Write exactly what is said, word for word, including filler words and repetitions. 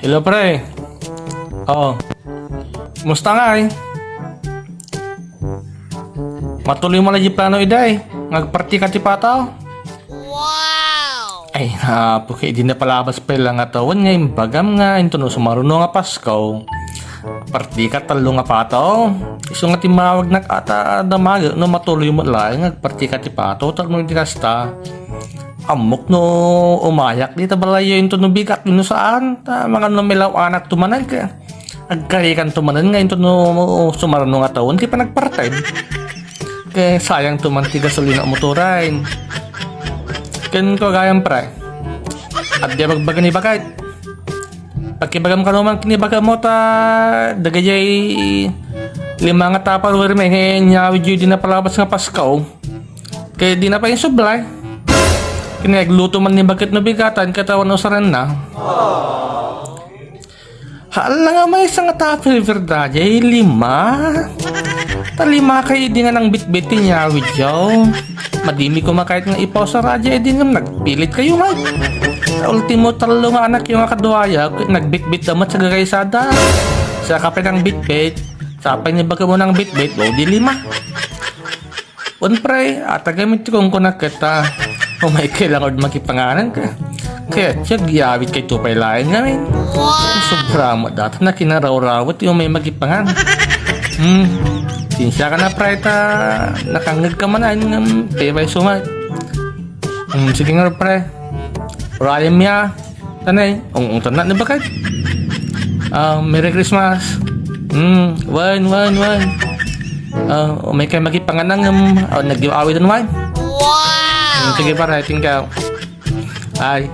Hello, pre. Oh. Musta ngay? Matuloy mo la di plano, iday. Ngagpartika ti pataw? Wow! Ay, apo, ket idi napalabas pay la nga tawen nga imbagam nga intono sumaruno nga Pasko. Partika tallo nga pataw. Isu nga timmawagnak ata, damagek no matuloy mo laeng ngagpartika ti pataw, tapno idi kasta. Ammok no umayak dita balayyo intono bigak no saan. Ta, mangano milaw-anak to manen ket agkarikan to manen nga intono sumaruno nga tawen ti panagparted. Ket sayang to man ti gasolina a motoren. Ken ko gayam, pre. Adda bagbaga ni baket. Pakibagam kano man ken ni baket mo ta dagijay lima nga Tupperware met nga inyawidyo idi napalabas nga Pasko. Ket dina pay insublay. Ken agluto man ni baket no bigatan ket awan usarenna. Hala nga maysa nga Tupperware daydiay lima. Ta lima kayo idi nga nangbitbit ti inyawidyo. Madimi koma kayat nga ipausar daydiay idi nga nagpilit kayo met. Ta ultimo tallo nga anakyo nga kaduayo, nagbitbitda met sa gagaysada. Saka pay nangbitbit, sapay ni baket mo nangbitbit, o di lima. Wen, pre, atagem ti kunkunak ket ta. Umay kay langod makipanganan ka. Ket siya giyawit kay tupay laeng ngamin. Wow! Sobra mo data na kinarawrawet yung may magipangan. Hmm. Sinsya ka na, pre, ta nakangeg ka man ay ngam pebay sumay. Hmm, sige nga, pre. Ryan, ya. Tanay, ung-ungtan na ni baket. Ah, Merry Christmas. Hmm, wen, wen, wen. Ah, may kay magipanganang, um, ah, nag-giveaway dun, wen. Wow! Hmm, sige, pare, tingka. Ay.